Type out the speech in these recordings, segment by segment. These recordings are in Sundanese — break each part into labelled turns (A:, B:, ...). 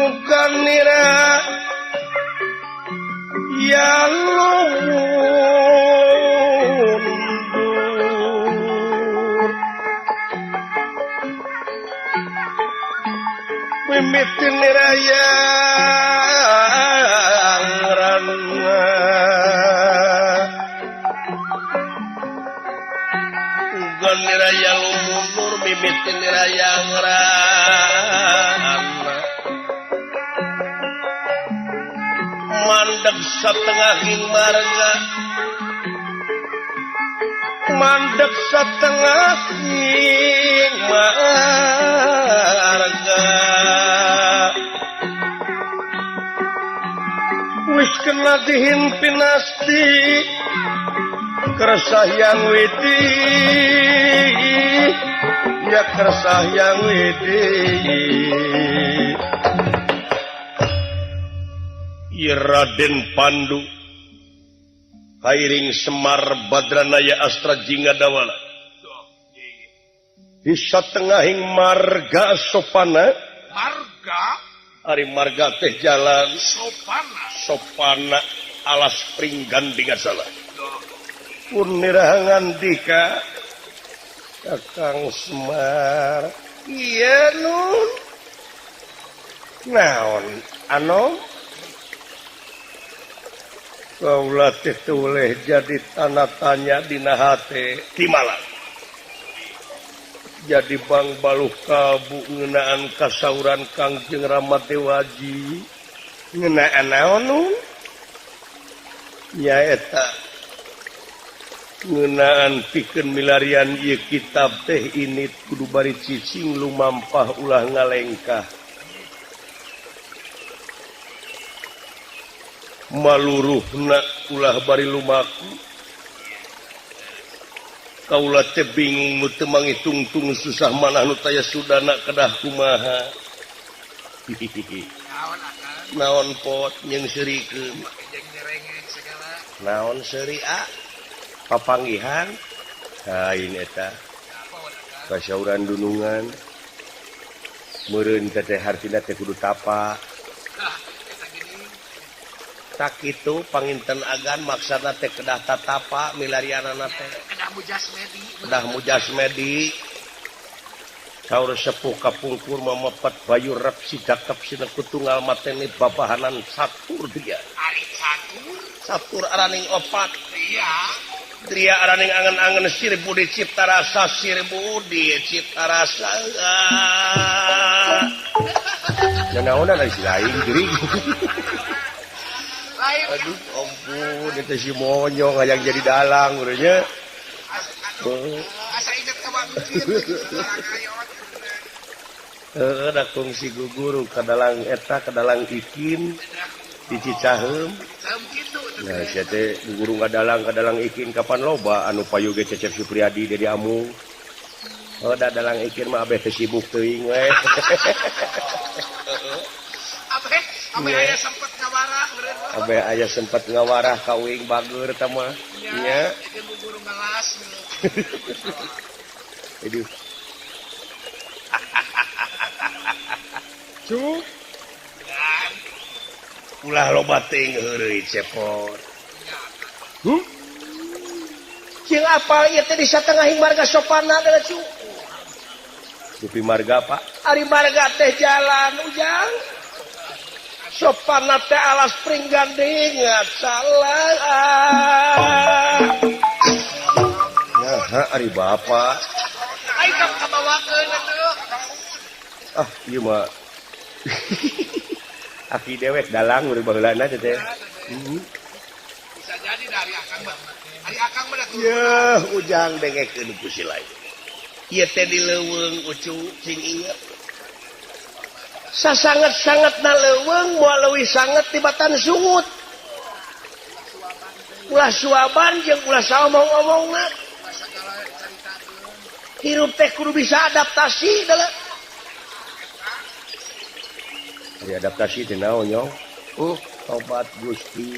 A: Uganira yang mundur mimitin niraya rana ugan niraya lumundur mimitin niraya rana mandeg satengahing marga mandeg satengahing marga wis kena dihimpinasti kersah yang widi ya kersah yang widi Raden Pandu kairing Semar Badranaya Astra Jingga Dawala di satengahing marga sopana
B: marga
A: ari marga teh jalan
B: sopana
A: sopana alas pringgan digasala pun nirahangan dika Kakang Semar iya nun naon ano kaula teh tuleh jadi tanda tanya dina hate timalang jadi bang baluh kalbu ngeunaan kasauran Kangjeng Rama Dewaji ngeunaan naon nun nyaeta ngeunaan pikeun milarian ieu kitab teh ini kudu bari cicing lumampah ulah ngalengkah maluruhna ulah bari lumaku kaula teh bingung nu teu mangitungtung susah manah nu taya sudana kedah kumaha naon pot jeung seurikeun naon seuri a papanggihan lain eta kasauran dunungan meureun teh hartina teh kudu tapa tak itu panginten agan maksana teh kedah tatapa milarianana teh kedah mujasmedi saur sepuh kapungkur mamepet bayu rep sidakep sineku tunggal mateni babahanan satur dia
B: ari satur
A: satur araning opat
B: iya
A: tria araning angen-angen sir budi cipta rasa sir budi cipta rasa nanaonan ari si lain geuring. Aduh, ampun, itu si monyong hayang jadi dalang urangnya.
B: Asa inget ka
A: Heeh, da kungsi guguru ka dalang eta ka dalang ikin di Cicaheum. Nah, sia teh guguru ka dalang ikin kapan loba anu payu ge Cecep Supriyadi Dedi Amung. Oh, da dalang ikin mah abeh teh sibuk teuing we.
B: Abeh aya sempet ngawarah meureun.
A: Abeh aya sempet ngawarah ka uing bageur eta mah. Nya.
B: Jeung guguru ngelas.
A: Aduh. Cuk. Ulah loba teuing heureuy cepot. Huh? Jeung apal ieu teh di satengahing marga sopana deui cu. Dupi marga Pak. Ari marga teh jalan ujang. Sopana teh alas pringganding salah. Nah, ari bapa.
B: Ai kabawakeun atuh.
A: Ah, ieu mah. Aki dewek dalang urang baheulana teh teh.
B: Bisa jadi dari akang mah. Ari akang mah da
A: Yeuh, ujang dengekeun ku si lain. Ieu teh di leuweung ucu cing inget. Sasanget-sanget na leuweung moal leuwih sanget tibatan sungut. Ulah suaban jeung ulah saomong-omongna. Hirup teh kudu bisa adaptasi dalam. Ari adaptasi teh naon nyong? Tobat Gusti.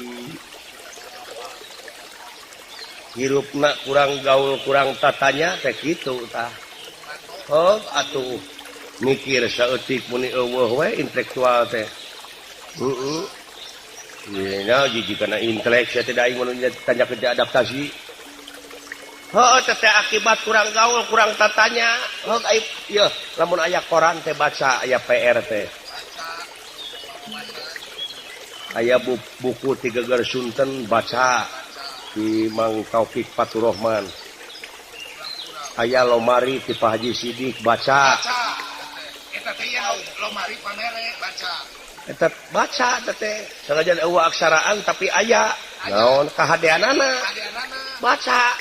A: Hirupna kurang gaul kurang tatanya teh kitu tah. Oh atuh. Mikir saeutik muni eueuh we intelektual teh. Heeh. Nya jiji kana intelek sia teh da aing mun tanya kerja adaptasi. Heuh teh akibat kurang gaul, kurang tatanya. Heuh aing yeuh lamun aya koran teh baca, aya PR teh. Aya buku Tiga Geger Sunten baca di Mang Taufik Faturrahman. Aya lomari ti Pak Haji Sidik baca.
B: Eta teh lomari pamere baca.
A: Eta baca teh sanajan eueuh aksaraan tapi aya naon kahadeanana. Baca.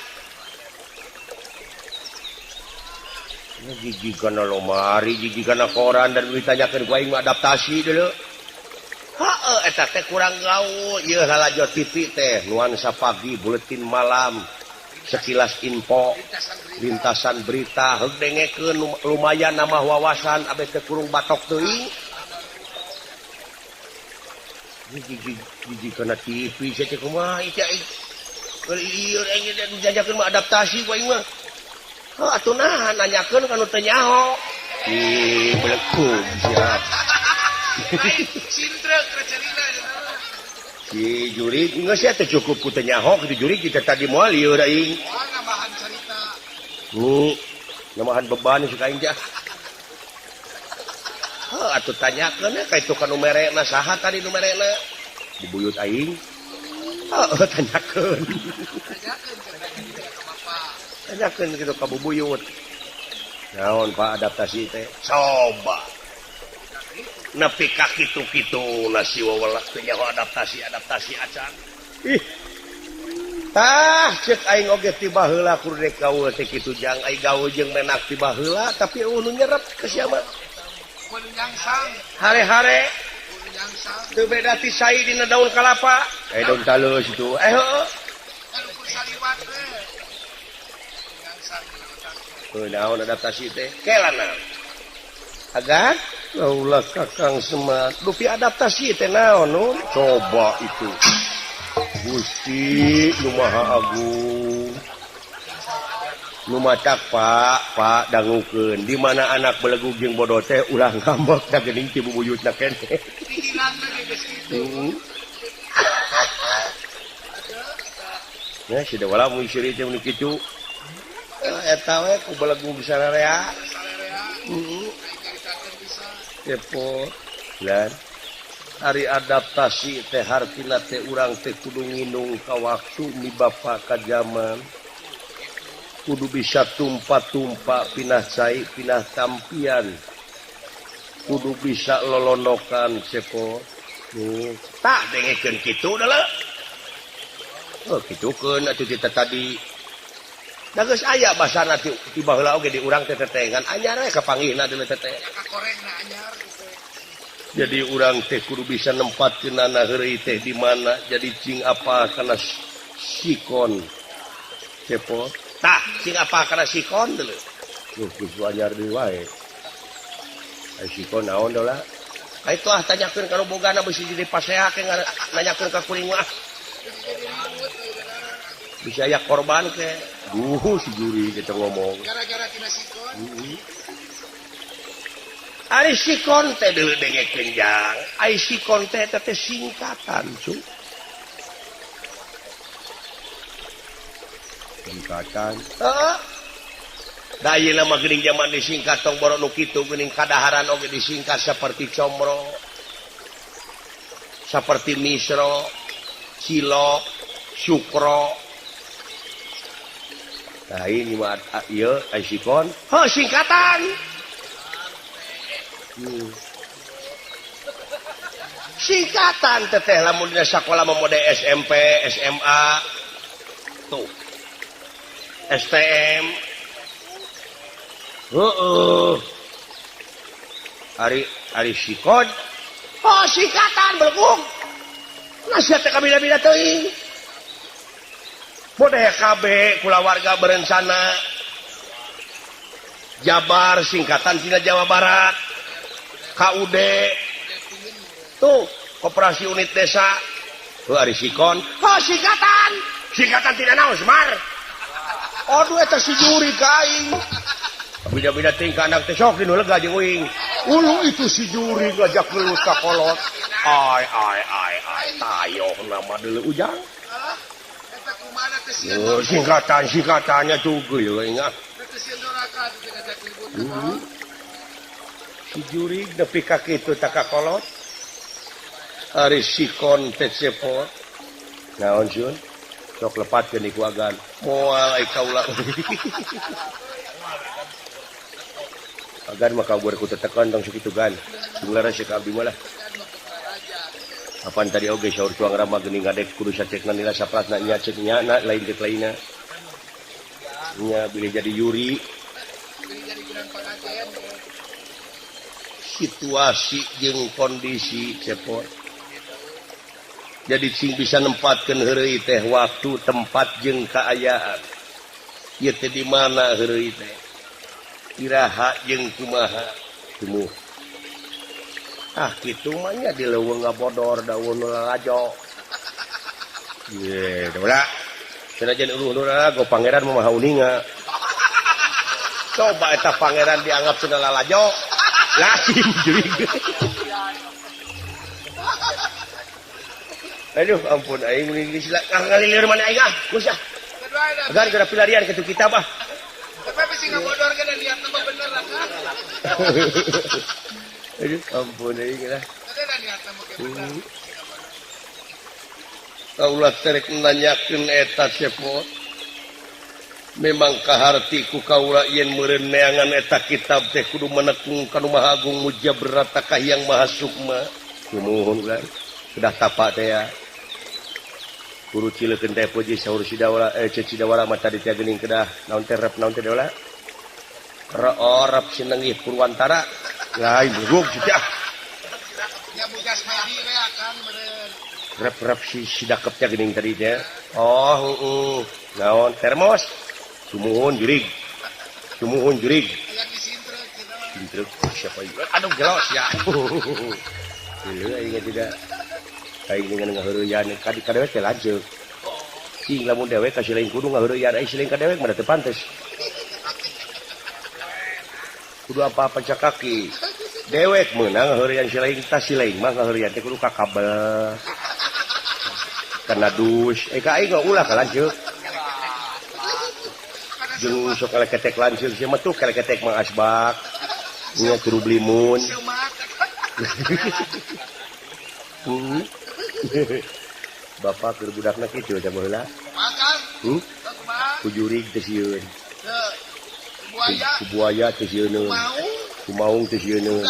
A: Jiji kana lomari, jiji kana koran dan ditanyakeun ku aing mah adaptasi deuleu. Heeh eta teh kurang gaul. Ieu lalajo TV teh nuansa pagi, buletin malam, sekilas info, lintasan berita, heug dengekeun lumayan nambah wawasan abeh teh kurung batok teuing. Jiji kana TV sia teh kumaha ieu aing. Ieu aing dijajakeun mah adaptasi ku aing mah. Heuh atuh nah nanyakeun ka nu teu nyaho. Ih belekung sia. Si jurig geus sia teh cukup ku teu nyaho kitu jurig kita tadi moal lieur aing.
B: Nambahan carita.
A: Nambahan beban si aing teh. Heuh atuh tanyakeun ka itu ka nu merena saha tadi nu merena? Dibuyut aing. Heuh tanyakeun. Tanyakeun kitu ka bubuyut. Naon Pak adaptasi teh? Coba. Nepi ka kitu-kitu nasi wawelak teh nyaho adaptasi acan. Ih. Tah ceuk aing oge ti baheula kur rek gaul teh kitu jang aing gaul jeung menak ti baheula tapi eueuh nu nyerep ke sia mah. Hare-hare. Teu beda ti sai dina daun kalapa. Daun talus itu. Heueuh. Naon adaptasi teh? Kelana. Agar laulah Kakang Semar. Dupi adaptasi teh naon nu? Coba itu. Gusti nu Maha Agung. Nu macak Pak, Pak dangukeun. Di mana anak belegug jeung bodoh teh ulah ngambek da geuning ti bubuyutna keneh. Nah, si dewala mun seuri teh mun kitu. Eta we ku belegug sararea. Heeh. Kepo. Lan ari adaptasi teh hartina teh urang teh kudu ngindung ka waktu mibapa ka jaman. Kudu bisa tumpa-tumpa pinah cai pinah tampian. Kudu bisa lolondokan cepo. Tak dengekeun kitu deuleu. Oh kitukeun atuh kita tadi. Da geus aya basana ti baheula oge di urang teh tetengan anyar we kapanggihna deuleu teteh. Jadi urang teh kudu bisa nempatkeunana heureuy teh di mana jadi cing apa kana sikon. Cepo. Tah cing apa kana sikon deuleu. Duh geus anyar deui wae. Ai sikon naon dola? Ai itu ah tanyakeun ka nu bogana beusi jadi pasea ke nanyakeun ka kuring mah. Bisa aya korban ke. Duh si juri kita ngomong.
B: Gara-gara tina sikon.
A: Ari sikon teh deuleu dengekeun jang. Ari sikon teh teh singkatan, cu. Singkatan. Heeh. Da ayeuna mah geuning jaman disingkat tong boro nu kitu geuning kadaharan oge disingkat seperti comro. Seperti misro, cilok, sukro. Nah ini mah ieu ai sikon. Heuh singkatan. Singkatan teteh lamun dina sakola mah mode SMP, SMA, tuh. STM. Heeh. Ari ari sikon. Oh singkatan belgung. Nasihat teh kabila-bila teuing. Mode KB kulawarga berencana. Jabar singkatan tina Jawa Barat. KUD tuh Koperasi Unit Desa. Heuh ari sikon. Oh singkatan. Singkatan tina naon Semar? Aduh eta si juri ka aing. Bida-bida tingkah anak teh sok dinu lega jeung uing. Ulu itu si juri ngajak gelut ka kolot. Ai ai ai ai tayoh nama deuleu ujang. Oh, singkatan-singkatannya juga ya ingat. Si juri nepi ka kitu tak ka kolot. Ari sikon teh cepot. Naon sieun? Sok lepatkeun iku agan. Moal ai kaula. Agan mah kabur ku tetekan tong sakitu gan. Junglara sieuk abdi mah lah. Apaan tadi oge saur tuang rama geuning ngadek kudu sacekna nila sapratna nya cek nya na lain cek lainna. Nya bilih jadi yuri. Situasi jeung kondisi cepot. Jadi cing bisa nempatkeun heureuy teh waktu, tempat jeung kaayaan. Ieu teh di mana heureuy teh? Iraha jeung kumaha? Tumuh. Ah kitu mah nya di leuweung ngabodor daun nu lalajo. Ye, dola. Sanajan eueuh nu lalago pangeran mah maha uninga. Coba eta pangeran dianggap cenah lalajo. Lain jurig. Aduh ampun aing meuning geus ngalilir mana aing ah, geus ah. Agar gara pilarian kitu kitab ah.
B: Tapi bisi ngabodor ge niatna mah bener lah.
A: Aduh ampun aing lah. Kaulah terek nanyakeun eta cepot. Memang kaharti ku kaula yen meureun neangan eta kitab teh kudu menekung ka nu Maha Agung Mujabrata ka Hyang Maha Sukma. Sumuhun ulah. Kedah tapa teh ya. Guru cileukeun teh puji saur Sidawara Cidawara mah tadi teh geuning kedah naon teh rep naon teh deula. Reorep sinenggih Purwantara. Lain buruk sih ah.
B: Ya bugas medi we akan meureun.
A: Rep-rep si sidakepnya geuning tadi teh. Oh, heeh. Naon termos? Sumuhun jurig. Sumuhun jurig.
B: Aya disintrek cenah.
A: Sintrek siapa ieu? Aduh gelos ya. Leuh aing tidak. Aing dengan ngaheureuyaan ka ka dewek teh lanceuk. Cing lamun dewek ka si lain kudu ngaheureuyaan ai si lain ka dewek mah teu pantes. Kudu apa-apa cak kaki. Dewek meunang ngaheureuyaan si lain tah si lain mah ngaheureuyaan teh kudu ka kabel. Kana dus. Ka aing ulah ka lanceuk. Jeung sok kaleketek lanceuk sia mah tuh kaleketek Mang Asbak. Nya turu blimun. Bapak keur budakna kitu teh baheula. Ku jurig teh sieun. Ku buaya teh sieuneun. Ku maung teh sieuneun.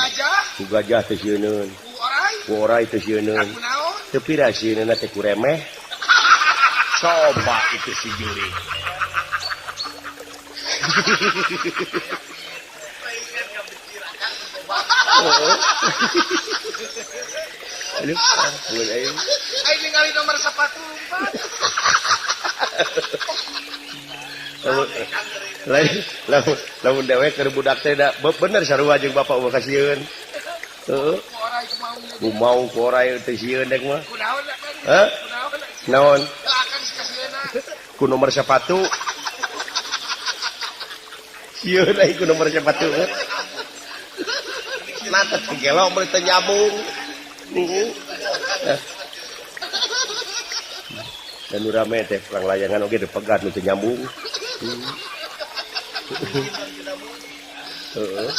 A: Ku gajah teh sieuneun. Ku orai teh sieuneun. Teu pira sieunna teh ku remeh. Coba itu si jurig. Aduh, ampun aing.
B: Aing ningali nomor sepatu lompat.
A: Lain lamun dewek keur budak teh da bener sarua jeung bapak mah kasieun. Heeh. Ku maung ku orai teh sieun dek mah. Hah? Naon? Ku nomor sepatu. Sieun aing ku nomor sepatu. Nah teh gelo meuli teh nyambung. Dan nu rame teh perang layangan oge dipegat nu teu nyambung. Heeh.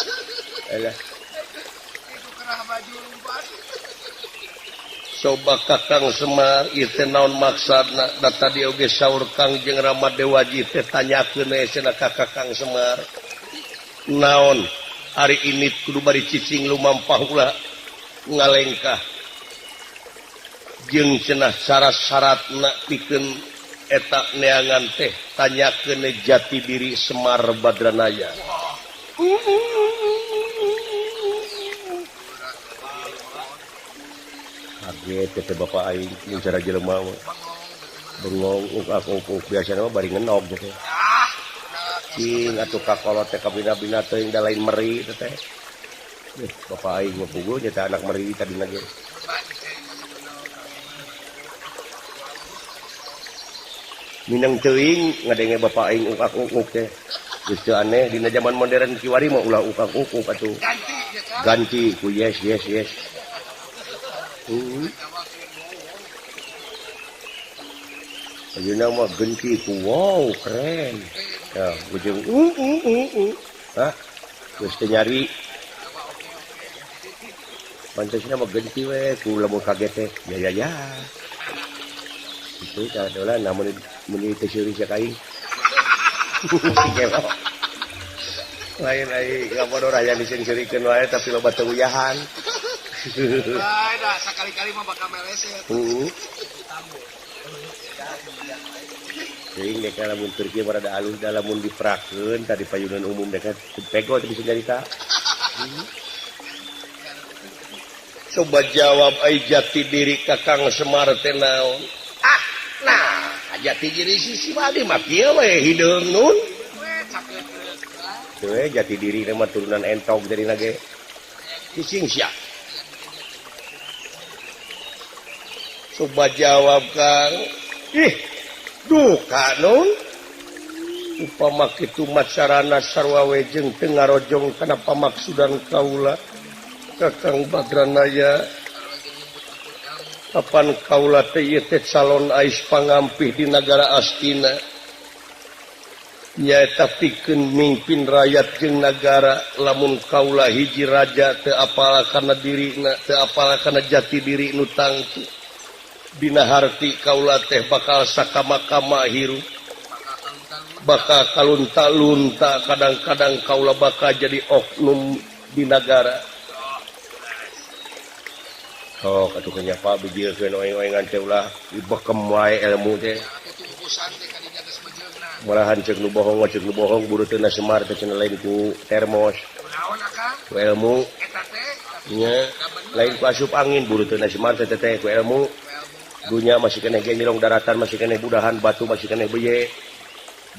A: Alah. Coba Kakang Semar ieu teh naon maksudna da tadi oge saur Kang jeung Rama Dewaji teh tanyakeun we cenah ka Kakang Semar. Naon ari ini kudu bari cicing lumampah ulah ngalengkah jeung cenah syarat-syaratna pikeun eta neangan teh tanyakeun jati diri Semar Badranaya. Kaget teh bapak aing jeung cara jelema mah. Bengong uk biasana mah bari ngenog teh. Cing atuh ka kolot teh kabina-bina teuing da lain meri teh. Bapak aing mah puguh nya teh anak meri tadina ge. Minang teuing ngadenge bapak aing uk-uk teh. Geus teu aneh dina zaman modern kiwari mah ulah ukak-ukuk atuh. Ganti ku yes yes yes. Ayeuna mah genti ku wow keren. Ya, ujung Hah? Geus teu nyari. Pantasna mah genti we ku lamun kaget teh. Ya ya ya. Itu kadola namun meuni teu seuri sia ka aing. Lain aing ngabodoh raya diseungseurikeun wae tapi loba teu uyahan.
B: Bae dah sakali-kali mah bakal meleset.
A: Heeh. Teuing dek lamun keur kieu rada alus da lamun diperakeun tadi payunan umum dek pego teu bisa nyarita. Coba jawab ai jati diri Kakang Semar teh naon? Ah, nah, jati diri si Bali mah kieu we hideung nun. Teu jati diri mah turunan entog jadi nage. Cicing sia. Coba jawab Kang. Ih, duka nun. Upama kitu macarana sarwa we jeung teu ngarojong kana pamaksudan kaula. Kakang Badranaya kapan kaula teh ieu teh calon ais pangampih di nagara Astina nyaeta pikeun mimpin rakyat jeung nagara lamun kaula hiji raja teu apal kana dirina teu apal kana jati diri nu tangtu dina harti kaula teh bakal sakama-kama hirup bakal kalunta-lunta kadang-kadang kaula bakal jadi oknum di nagara. Oh, atuh nya Pak bijilkeun oeng-oengan teh ulah dibekem wae ilmu teh. Malahan ceuk nu bohong ceuk nu bohong buruteuna Semar teh cenah lain ku termos. Ku ilmu. Nya, lain ku asup angin buruteuna Semar teh teh ku ilmu. Dunya masih keneh ge nyilong daratan masih keneh budahan batu masih keneh beye.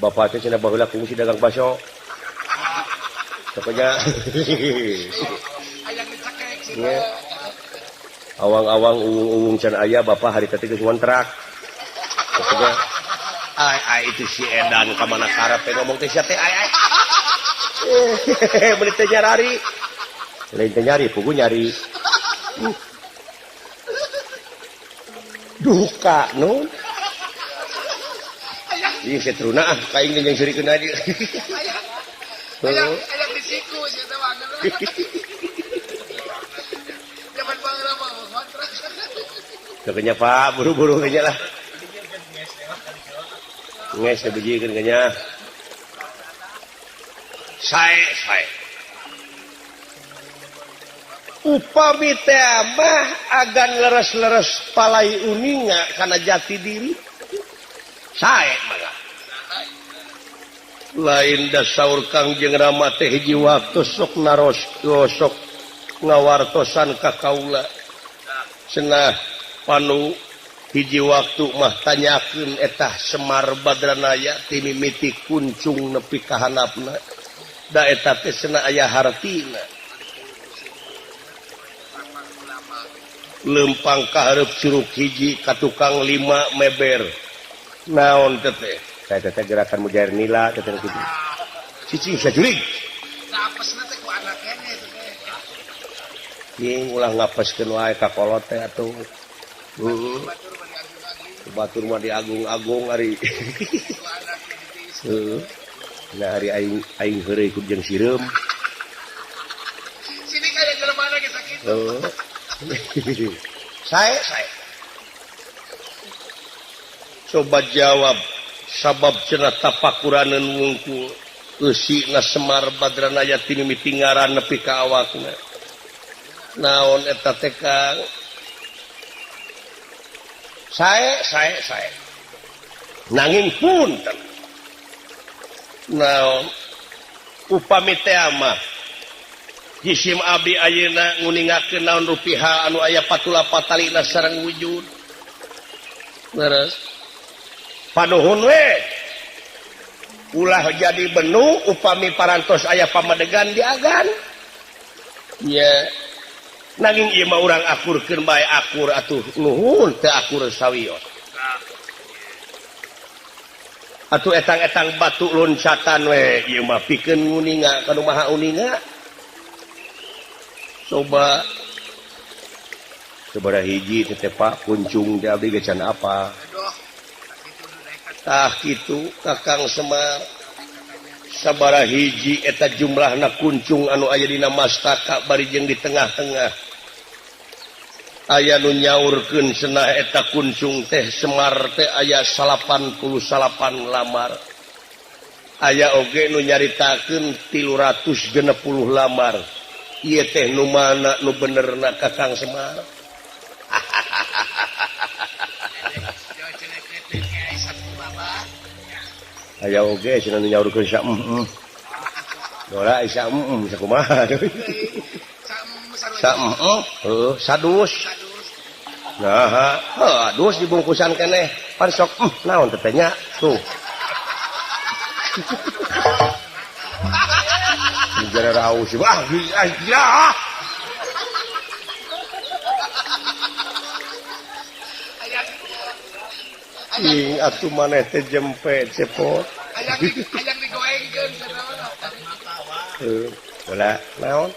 A: Bapak teh cenah baheula kungsi dagang baso. Pokoknya nya. Awang-awang uwung-uwung can aya bapak hari tadi geus ngontrak. Pokoknya ai ai itu si edan ka mana karep teh ngomong teh sia teh ai ai. Beli teh nyarari. Lain teh nyari, pugu nyari. Duka nun. Ih setruna ah ka aing jeung seurikeun aja.
B: Hayang hayang disiku sia teh mah.
A: Kenya Pak, buru-buru kenya lah. Nges dibijikeun kenya. Sae sae. Upami teh mah agan leres-leres palai uninga kana jati diri. Sae mah. Lain da saur Kangjeng Rama teh hiji waktu sok naros sok ngawartosan ka kaula. Cenah panu hiji waktu mah tanyakeun etah Semar Badranaya ti mimiti kuncung nepi ka handapna da eta teh cenah aya hartina lempang ka hareup curug hiji ka tukang lima meber naon teh teh saya teh gerakan mujair nila teh kitu cicing sajurig
B: ngapesna teh ku anak keneh teh
A: jeung ulah ngapeskeun wae ka kolot teh atuh. Batur mah diagung-agung ari. Heeh. Nah ari aing aing heureuy ku jeung sireum.
B: Sini kaya jelema ge sakitu.
A: Heeh. Sae sae. Coba jawab sabab cenah tapakuraneun wungkul eusina Semar Badranaya ti mimiti ngaran nepi ka awakna. Naon eta teh Kang? Sae sae sae. Nanging punten. Naon upami teh mah jisim abdi ayeuna nguningakeun naon rupiha anu aya patula patalina sareng wujud. Leres. Panuhun we. Ulah jadi benu upami parantos aya pamadegan diagan. Nya. Nanging ieu mah urang akurkeun bae akur atuh nuhun teu akur sawios. Atuh etang-etang batu loncatan we ieu mah pikeun nguninga ka nu maha uninga. Coba sabaraha hiji teh Pak kuncung teh abdi ge can apa. Tah kitu Kakang Semar. Sabaraha hiji eta jumlahna kuncung anu aya dina mastaka bari jeung di tengah-tengah. Aya nu nyaurkeun cenah eta kuncung teh Semar teh aya 88 lamar. Aya oge nu nyaritakeun 360 lamar. Ieu teh nu mana nu benerna Kakang Semar? Aya oge cenah nu nyaurkeun sa Dora isa sakumaha. Sa heuh sadus. Nah, heuh dus dibungkusan keneh. Pan sok naon teh nya tuh. Gara raus wah ya. Ing atuh maneh teh jempe cepot.
B: Hayang digoengkeun
A: heuh bola naon?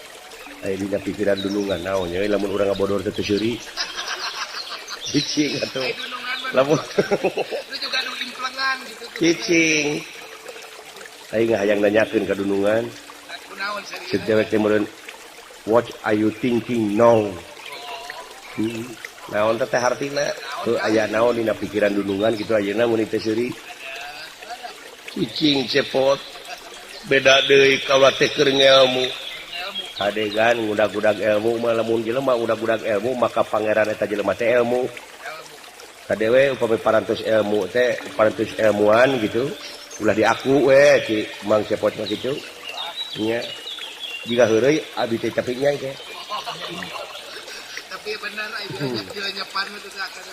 A: Aya dina pikiran dunungan naon nya lamun urang ngabodor teh teu seuri. Cicing atuh. Lamun
B: lu juga nu implengan gitu.
A: Cicing. Aing hayang nanyakeun ka dunungan.
B: Kunaon
A: Ceuk dewek teh meureun what are you thinking now? Naon teh hartina? Heuh aya naon dina pikiran dunungan kitu ayeuna mun teh seuri. Cicing cepot. Beda deui kaula teh keur ngelmu. Kadegan ngudag-gudag ilmu mah lamun jelema ngudag-gudag ilmu maka pangeran eta jelema teh ilmu. Kadewe upami parantos ilmu teh parantos ilmuan gitu ulah diaku we ki Mang Cepot mah kitu. Nya jiga heureuy abdi teh tapi nya teh.
B: Tapi bener aya nyepan mah teh akan.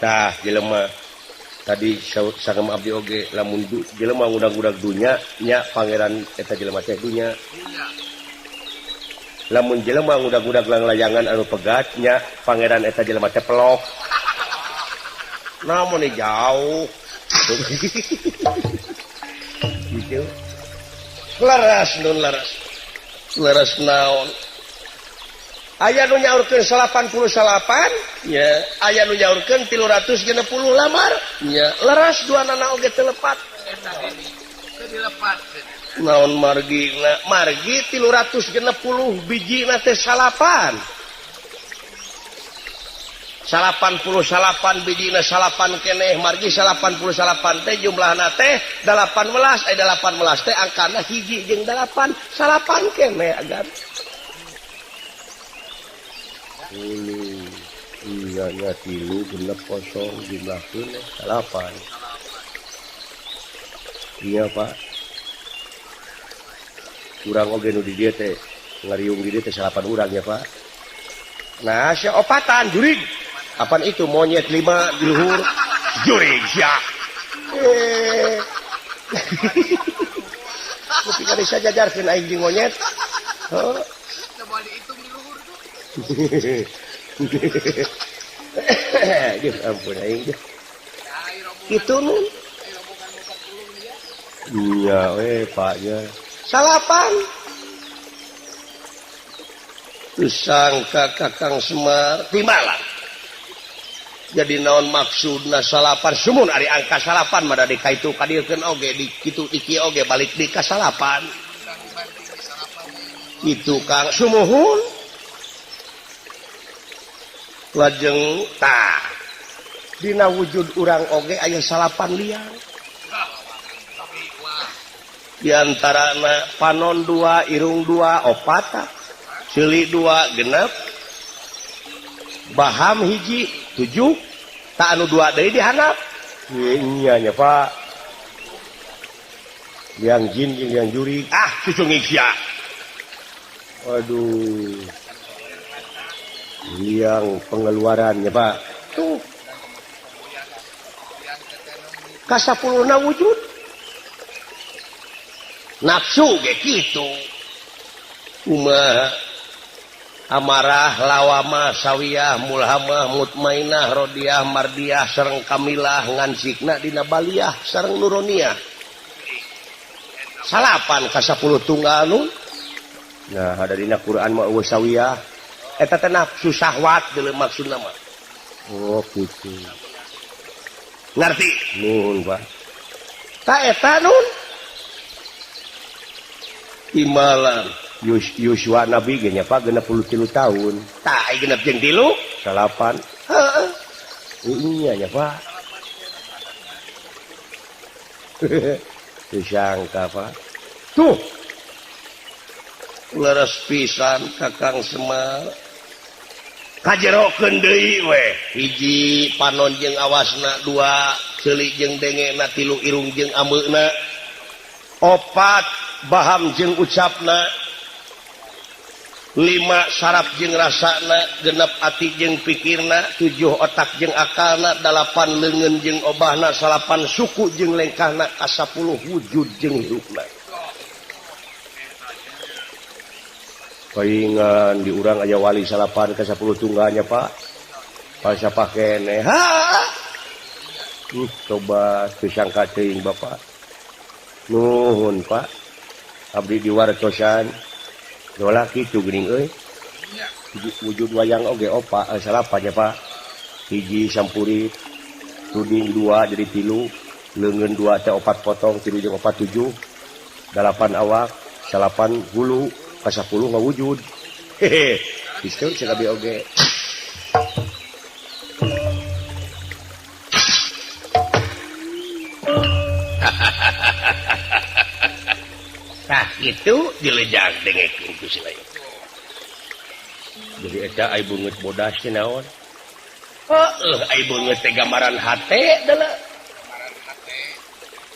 A: Tah jelema tadi sareng abdi oge lamun jelema ngudag-ngudag dunya nya pangeran eta jelema teh dunya. Lamun jelema ngudag-ngudag langlayangan anu pegat nya pangeran eta jelema teh pelok. Namun jauh. Gitu. Laras nun laras. Laras naon? Aya nu nyaurkeun 88 nya, aya nu nyaurkeun 360 lamar nya, leras dua nana oge teu lepat.
B: Teu dilepat.
A: Naon margina? Margi 360 bijina teh salapan. 88 bijina salapan keneh margi 88 teh jumlahna teh 18 18 teh angkana hiji jeung 8 salapan keneh agan. Ini iya nya 3 6 0 jumlah keneh 8. Iya Pak. Urang oge nu di dieu teh ngariung di dieu teh salapan urang ya Pak. Nah sia opatan jurig. Apaan itu monyet 5 di luhur jurig sia. Tapi kali saja jajarkeun aing jeung monyet. Heuh.
B: Teu moal dihitung di luhur tuh.
A: Duh ampun aing deh. Kitu nun. Iya we Pak nya. Salapan. Sangka Kakang Semar timalah. Jadi naon maksudna salapan sumun ari angka salapan mah da dikaitu kadieukeun oge di kitu iki oge balik di ka salapan. Itu Kang sumuhun. Lajeng tah dina wujud urang oge aya salapan liang. Di antarana panon 2, irung 2, opata, ceuli 2, genep, baham hiji 7, tak anu 2 deui dihandap. Iya nya Pak. Yang jin jeung yang jurig. Ah, cucungik sia. Aduh. Yang pengeluarannya Pak. Tuh. Kasapuluhna wujud. Nafsu ge kitu. Kumaha? Amarah lawamah sawiyah mulhamah mutmainah rodiah mardiah sareng kamilah ngansikna dina baliyah sareng nuroniah salapan ka 10 tunggal nu. Nah ada dina Quran mah eueuh sawiyah eta teh nafsu syahwat deuleu maksudna mah. Oh kitu. Ngarti nuhun Pak. Ta eta nun imalan Yuswa Nabi ge nya Pak 63 tahun. Tah ai genep jeung 3 salapan. Heeh. Iya nya Pak. Teu sangka Pak. Tuh. Leres pisan Kakang Semar. Kajerokeun deui we. Hiji panon jeung awasna, dua ceuli jeung dengena, tilu irung jeung ambeuna, opat baham jeung ucapna, lima saraf jeung rasana, genep ati jeung pikirna, tujuh otak jeung akalna, dalapan leungeun jeung obahna, salapan suku jeung lengkahna, ka-10 wujud jeung hirupna. Paingan di urang aya wali salapan ka-10 tunggalnya Pak. Falsafah keneh. Ha. Coba teu sangka teuing Bapak. Nuhun Pak. Abdi diwartosan. Dola kitu geuning euy. Wujud wayang oge opa salapan ya Pak. Hiji sampurit, tuding 2 jadi 3, leungeun 2 teh 4 potong, 3 jeung 4 7, 8 awak, salapan hulu, ka 10 ngawujud. Hehe. Kitu cenah abi oge. Tah itu dilejang dengekeun ku si lain. Jadi eta ai beungeut bodas teh naon? Heueuh ai beungeut teh gambaran hate deuleu.
B: Gambaran hate.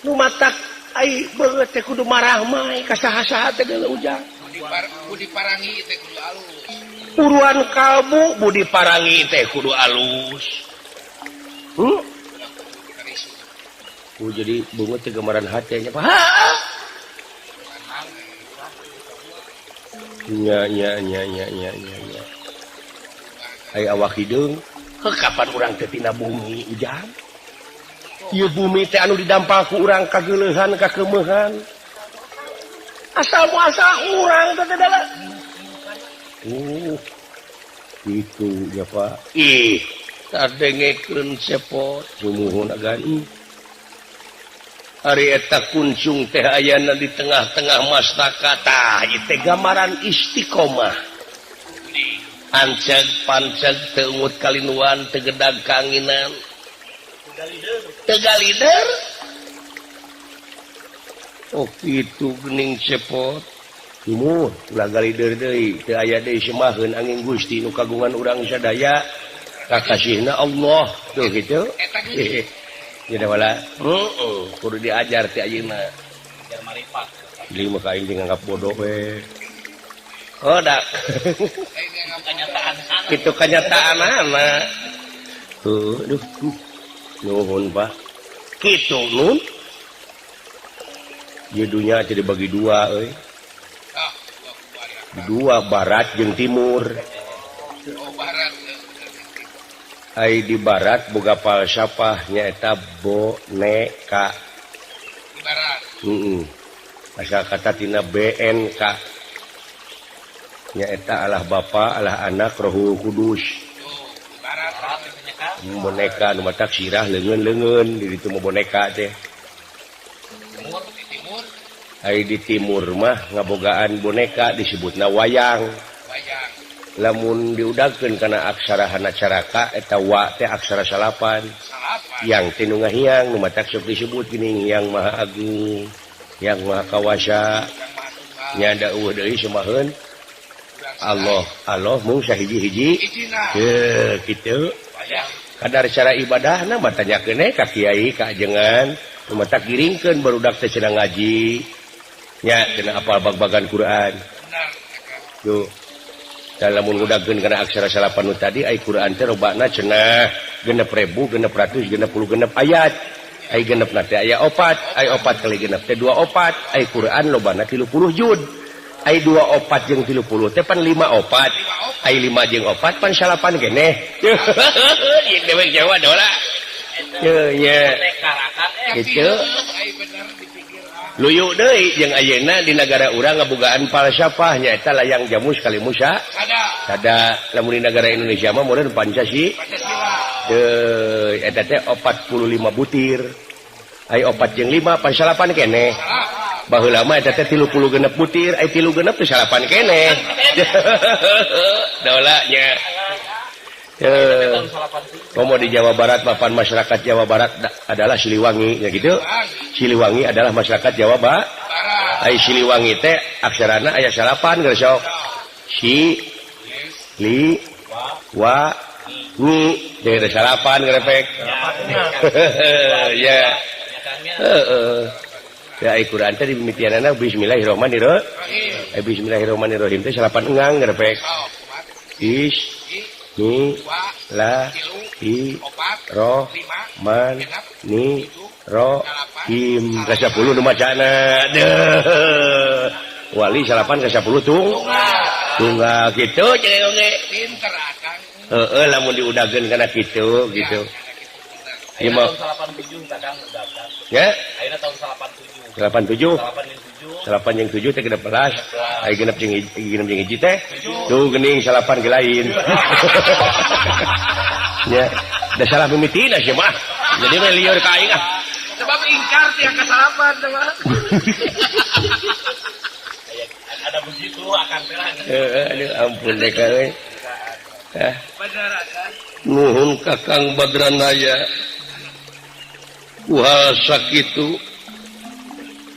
A: Nu matak ai beungeut teh kudu marah mah ka saha-saha teh deuleu ujang.
B: Budi parangi teh kudu alus.
A: Uruan kalbu budi parangi teh kudu alus. Jadi beungeut teh gambaran hate nya Pak. Nya nya nya nya nya nya nya. Ai awak hideung, heuh kapan urang teh tina bumi ujang? Ieu bumi teh anu didampal ku urang kageuleuhan kakeumehan. Asal muasal urang teh teh dalah. Kitu nya Pak. Ih, kadengekeun cepot sumuhun agan. Ari eta kuncung teh ayana di tengah-tengah mastaka tah ieu teh gambaran istiqomah. Anceg panceg teu ungut kalinuan teu gedag kaanginan. Teu galider. Oh kitu geuning cepot. Sumuh ulah galider deui teu aya deui semaheun angin Gusti nu kagungan urang sadaya. Kakasihna Allah tuh kitu. Jadi wala, kudu diajar ti ayeuna.
C: Ajar marifat.
A: Deui mah ka aing nganggap bodoh we. Oh dak.
C: Kenyataan.
A: Itu kenyataanana. Tuh, aduh. Nuhun, Pak. Kitu nun. Ieu dunya teh dibagi dua euy. Dua barat jeung timur.
B: Oh, barat.
A: Ai di barat boga falsafah nyaeta boneka.
B: Di barat.
A: Heeh. Asal kata tina BNK. Nyaeta Allah Bapa, Allah Anak, Roh Kudus.
B: Oh, di barat
A: boneka nu matak sirah leungeun-leungeun di ditu mah boneka teh.
B: Timur, di timur.
A: Ai di timur mah ngabogaan boneka disebutna wayang.
B: Wayang.
A: Lamun diudagkeun kana aksara hanacaraka eta wa teh aksara salapan.
B: Salapan.
A: Yang teh nu ngahiang nu matak sok disebut geuning yang Maha Agung, yang Maha Kawasa. Nya da eueuh deui semaheun Allah, Allah mung sahiji-hiji. Heuh kitu. Kadar cara ibadahna mah tanyakeun ka kiai ka ajengan, nu matak giringkeun barudak teh cenah ngaji. Nya cenah apal bag-bagan Quran. Tuh. Lamun ngudagkeun kana aksara salapan nu tadi ai Quran teh robana cenah 6666 ayat. Ai genepna teh aya 4, ai 4 kali genep teh 24, ai Quran lobana 30 juz. Ai 2 opat jeung 30 teh pan 5 opat. Ai 5 jeung opat pan 9 keneh. Ieu dewek Jawa dola. Ye nya. Kitu. Luyu deui jeung ayeuna di nagara urang ngabogaan falsafah nyaeta layang jamus kalimusa. Sada lamun di nagara Indonesia mah modern Pancasila. Teu eta teh 45 butir. Ai 4 jeung 5 pan 9 keneh. Baheula mah eta teh 36 butir, ai 36 teh 9 keneh. Dola nya. Komo di Jawa Barat papan masyarakat Jawa Barat adalah Siliwangi ya gitu. Siliwangi adalah masyarakat Jawa Barat. Ai Siliwangi teh aksarana aya 9 geus sok. Si li wa ni jadi 9 ngerepek. Ya. Heeh. Ya ai Quran teh dimimitianana bismillahirrahmanirrahim. Ai bismillahirrahmanirrahim teh 9 engang ngerepek. Is ni la i ro man ni ro him ka 10 nu macana. Deuh. Wali 9 ka 10 tung. Tunggal kitu jeung oge.
B: Pinter akang.
A: Heeh lamun diudageun kana kitu gitu. Ieu mah
C: tahun 87 kadang udagan.
A: Ya?
C: Ayeuna tahun 87.
A: 87.
C: 8 jeung 7.
A: 8 jeung 7 teh 16. Ai genep jeung hiji teh. Tuh geuning 9 ge lain. Ya, da salah mimitina sia mah. Jadi mah lieur ka aing ah.
B: Sebab ingkar tiang ka salapan teh mah.
C: Ada begitu akan teh lah.
A: Heeh, aduh ampun deh ka euy. Eh.
B: Bener akang.
A: Nuhun Kakang Badranaya. Uhal sakitu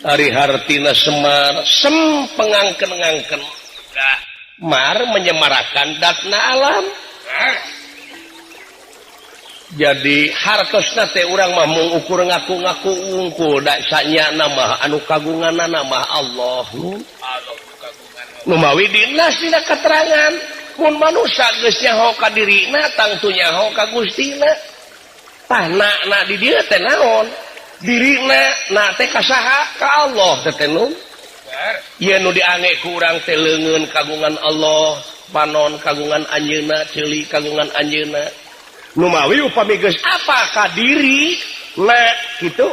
A: ari hartina Semar sem pengangken-ngangken. Mar menyemarakan datna alam. Jadi hartosna teh urang mah mung ukur ngaku-ngaku wungkul da sanyana mah anu kagunganna mah Allah. Nu mawi dinas dina keterangan mun manusa geus nyaho ka dirina tangtu nyaho ka Gustina. Tah na di dieu teh naon? Dirina na teh ka saha? Ka Allah teh teh nun. Ieu nu diange ku urang teh leungeun kagungan Allah, panon kagungan anjeunna, ceuli kagungan anjeunna. Nu mawi upami geus apa ka diri na kitu?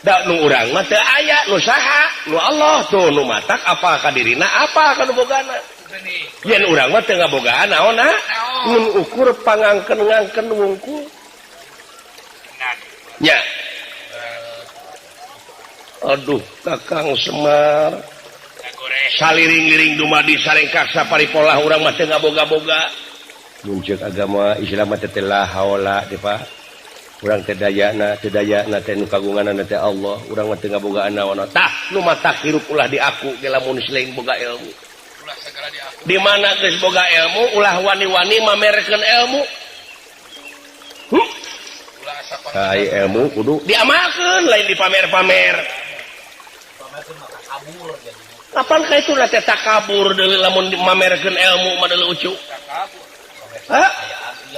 A: Da nu urang mah teu aya nu saha? Nu Allah tuh nu matak apa ka dirina apa ka nu bogana. Yen urang mah teu ngabogaan naonna? Mun ukur pangangken-ngangken wungkul. Ya. Aduh, Kakang Semar. Saliring-liring dumadi sarengkak saparipolah urang mah teu ngaboga-boga. Mun ceuk agama Islam mah teh la haula teh Pak. Urang teh dayana, teh dayana teh nu kagunganna teh Allah, urang mah teu ngabogaan naon. Tah, nu matak hirup ulah diaku ge lamun selain boga ilmu. Di mana geus boga ilmu ulah wani-wani mamerkeun ilmu. Ai ilmu kudu diamalkeun lain dipamer-pamer. Kapan ka itu lah teh takabur deui lamun mamerkeun ilmu mah deui lucu. Hah?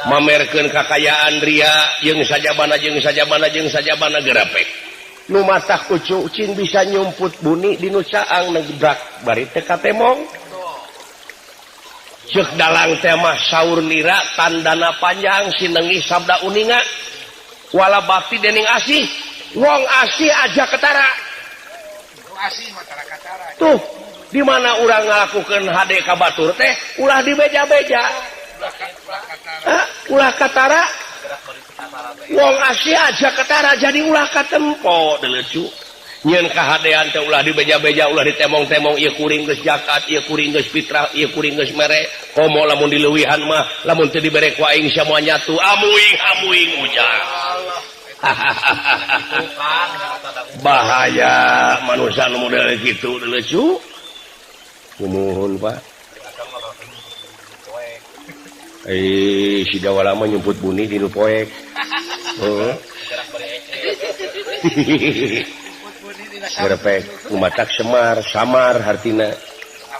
A: Mamerkeun kakayaan ria jeung sajabana jeung sajabana jeung sajabana gerapek. Nu matak ucu cing bisa nyumput buni di nu caang negbrak bari teh katemong. Ceuk dalang teh mah saur nira tandana panjang sinengi sabda uninga. Wala bakti dening asih, wong asih aja ketara.
B: Asih mah tara katara.
A: Tuh, di mana urang ngalakukeun hade ka batur teh ulah dibeja-beja. Hah? Ulah katara. Wong asih aja ketara jadi ulah katempo deuleu. Nyeun kahadean teh ulah dibeja-beja, ulah ditemong-temong ieu kuring geus zakat, ieu kuring geus fitrah, ieu kuring geus mere. Komo lamun dileuwihan mah, lamun teu dibere ku aing samoa nyatu, amuing amuing ujang. Bahaya manusia nu model kitu deuleu. Kumuhun Pak. Si Dawala mah nyumput buni di nu poek. Heeh. Gerepek ngumatak Semar, samar hartina.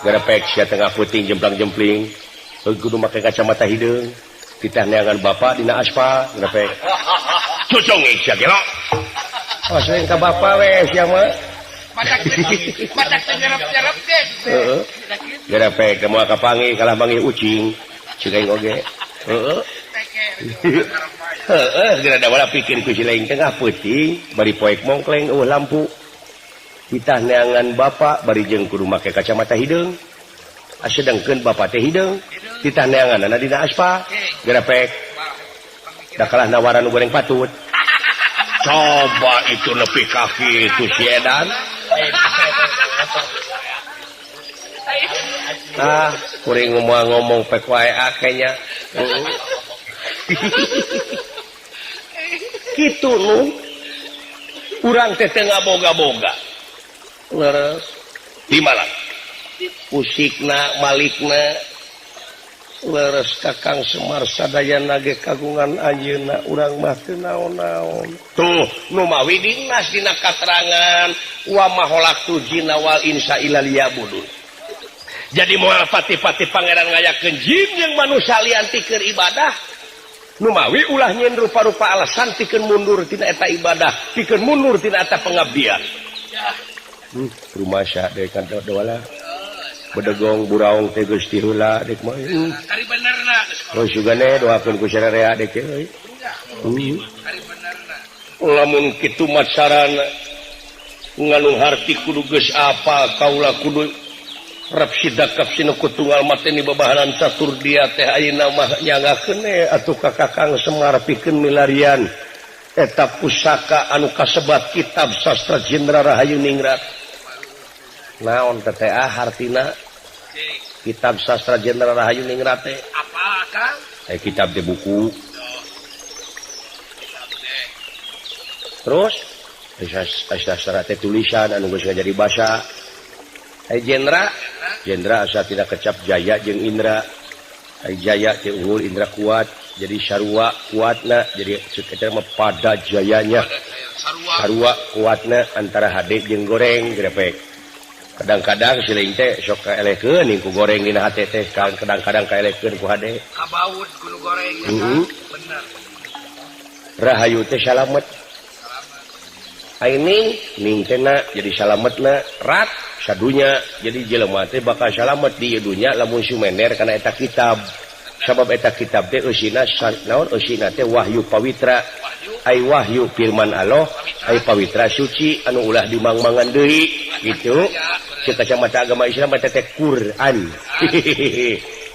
A: Gerepek sia tengah puting jemplang-jempling. Kudu make kacamata hideung. Titah neangan bapak dina aspal gerepek. Cucung sia gelo. Oh, sering ka bapak we sia mah.
B: Matak teh nyerep-nyerep ge.
A: Heeh. Gara pek moal kapanggih kalah manggih ucing. Cik aing oge. Heeh. Heeh, geura da wala pikir ku si lain tengah peuting bari poek mongkleng eueuh lampu. Titah neangan bapak bari jeung kudu make kacamata hideung. Asedengkeun bapak teh hideung. Titah neanganna dina aspal. Geura pek. Da kalah nawaran nu goreng patut. Coba itu nepi ka kitu si edan. Ah, kuring ngomong pek wae akeh nya. Kitu nu urang teh teu ngaboga-boga. Leres di malam. Usikna malikna leres Kakang Semar sadayana ge kagungan anjeunna urang mah teu naon-naon. Tuh nu mawi dinas dina katerangan wa ma khalaqtul jinna wal insa illa liya'budun. Jadi moal pati-pati pangeran ngayakeun jin jeung manusia lian tikeun ibadah. Nu mawi ulah nyeun rupa-rupa alasan tikeun mundur tina eta ibadah, tikeun mundur tina eta pengabdian. Rumasa deui kan doala. Bedegong buraong teh geus ti heula deuk mah.
B: Kari benerna.
A: Oh sugane doakeun ku sararea deuk euy.
B: Kari benerna.
A: Lamun kitu mah sarana nganu harti kudu geus apal kaula kudu rap sidakap sinu kutunggal mateni babahanan catur dia teh ayeuna mah nyangakeun atuh ka Kakang Semar pikeun milarian eta pusaka anu kasebat kitab sastra Jendra Rahayu Ningrat. Naon teh ah hartina kitab sastra Jendra Rahayu Ningrat teh
B: apa Kang?
A: Kitab teh buku. Terus sastra teh tulisan anu geus jadi basa. Jendra Jendra asa tidak kecap jaya jeung Indra. Jaya teh unggul Indra kuat jadi sarua kuatna jadi sekitar mah pada jayanya. Sarua kuatna antara hade jeung goreng grepek. Kadang-kadang si lain teh sok kaelekeun ku goreng dina hate teh kadang-kadang kaelekeun ku hade.
B: Kabaud ku nu goreng ya kan? Bener.
A: Rahayu teh salamet. Aing ning teh na jadi salametna rat sadunya jadi jelema teh bakal salamet di dunya lamun sumender kana eta kitab. Sabab eta kitab teh eusina naon eusina teh wahyu pawitra. Ai wahyu firman Allah, ai pawitra suci anu ulah dimangmangan deui gitu. Cek kacamata agama Islam mata teh Quran.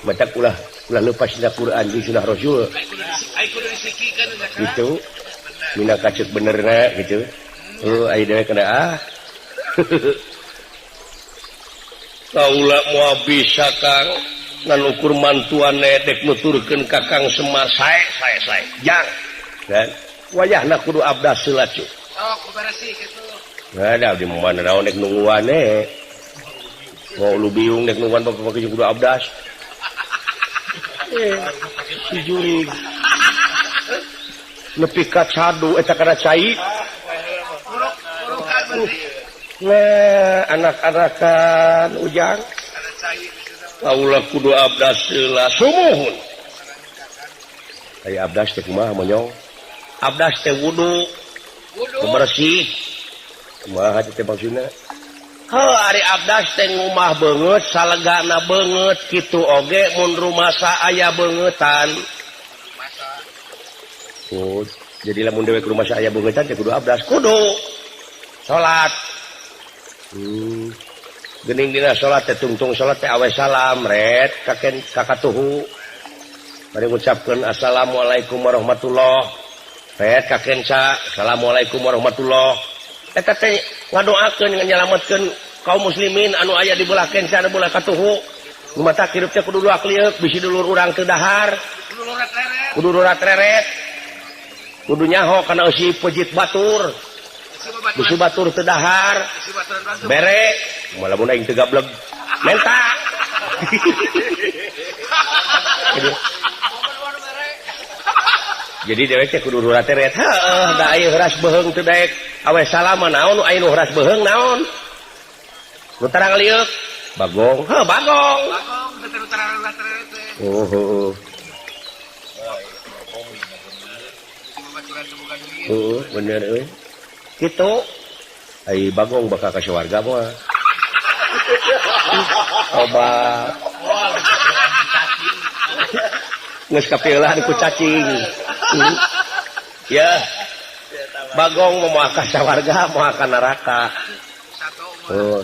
A: Mata ulah lepas dina Quran di sunah Rasul. Gitu. Mina kacek benerna gitu. Oh, ai dewe kana ah. Kaula moal bisa Kang ngan ukur mantuan dek nuturkeun ka Kang Semar sae sae sae. Jang. Dan wayahna kudu abdas heula cu.
B: Oh, kuberesih kitu.
A: Nah, da di mana naon dek nungguan eh. Mau lu biung dek nungguan bapak kudu abdas. Si jurig. Nepi ka cadu eta kana cai. Nah, anak-anakan ujang. Kaula kudu abdas heula sumuhun. Aya abdas teh kumaha monyong? Abdas teh wudu. Bersih. Kumaha teh maksudna? Heuh ari abdas teh ngumah beungeut salegana beungeut kitu oge mun rumasa aya beungeutan. Oh, jadi lamun dewek rumasa aya beungeutan teh kudu abdas kudu. Salat. Gening dina salat teh tungtung salat teh awe salam ret kaken kakatuhu. Bari ngucapkeun assalamualaikum warahmatullah. Ret kakenca assalamualaikum warahmatullah. Eta teh ngadoakeun nganyalametkeun kaum muslimin anu aya di belah kenca anu belah katuhu. Mata hirup teh kudu luak lieuk bisi dulur urang teu dahar. Kudu rurat reret. Kudu nyaho kana eusi pejit batur. Bisi batur teu dahar. Bere malah mun aing teu gableg menta. Jadi dewek teh kudu rurat reret. Heuh da aya heuras beuheung teu daek awe salaman naon nu aya nu heuras beuheung naon. Nu tarang lieuk bagong. Heuh bagong.
B: Bagong teu tarang rurat reret teh.
A: Oh heuh. Heuh bener euy. Kitu. Ai Bagong bakal ka sawarga moal. Coba. Geus kapieulah ku cacing. Ya. Bagong moal ka sawarga, moal ka neraka. Oh.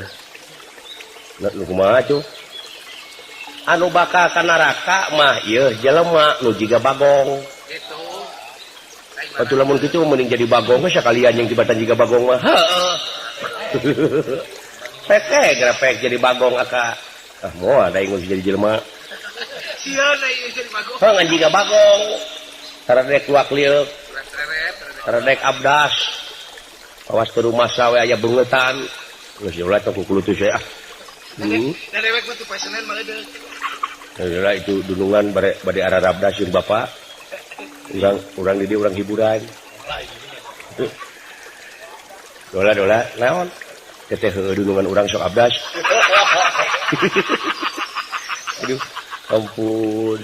A: Nu kumaha tuh? Anu bakal ka neraka mah ieu jelema nu jiga Bagong. Atuh lamun kitu mending jadi Bagong we sakalian yang tibatan jiga Bagong mah. Heeh. Pek grapek jadi Bagong aka. Ah moal da ingus jadi jelema.
B: Sieun ieu jadi Bagong.
A: Heuh ngan jiga Bagong. Taradek luak lieuk. Taradek abdas. Awas ke rumah sawe aya beungetan. Geus ulah tong kukulutus we ah.
B: Da dewek mah teu poe Senin mah eudeuk.
A: Heula itu dunungan bade ararabdas jeung bapak. Urang di dieu urang hiburan. Dola dola naon? Teteh heueuh dunungan urang sok abdas. Aduh, ampun.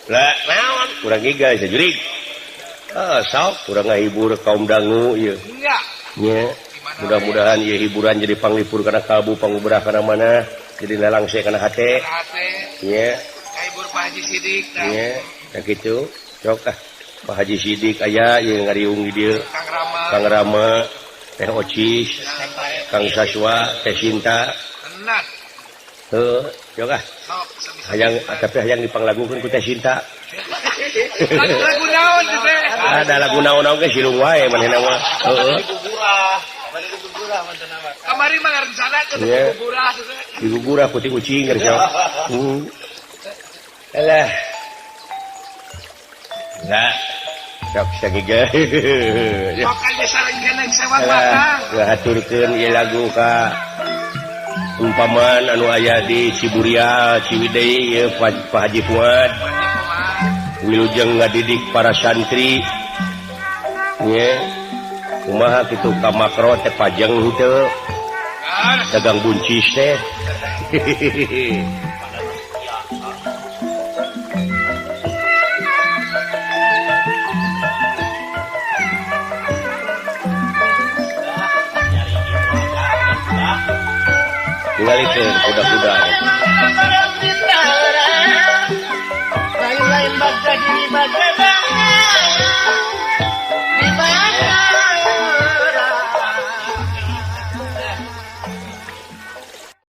A: Lah naon? Urang giga sajurig. Ah, sok urang ngahibur kaum dangu ieu. Nya. Mudah-mudahan ieu hiburan jadi panglipur kana kalbu, panguberah kana mana, jadi lalangse kana hate. Nya.
B: Kahibur Pak Haji Sidik tah.
A: Nya, tah kitu. Sok ah. Pak Haji Sidik aya ieu ngariung di dieu.
B: Kang Rama.
A: Kang Rama, Teh Ocis, Kang Saswa, Teh Sinta.
B: Tenan.
A: Heuh, sok ah. Hayang tapi hayang dipanglagukeun ku Teh Sinta.
B: Lagu naon teh?
A: Ada lagu naon-naon ge silung wae manehna mah. Heeh.
B: Kamari mah ngarencanakeun digugurah teh.
A: Digugurah ku ti ucing geus sok. Alah. Nah, sok sagiga.
B: Sok aya sareng keneh sewang batang.
A: Ngahaturkeun ieu lagu ka umpaman anu aya di Ciburial, Ciwidey ieu Pak Haji Fuad. Wilujeng ngadidik para santri. Nya. Kumaha kitu ka makro teh pajeng henteu. Dagang buncis teh. Tingalikeun kuda-kuda.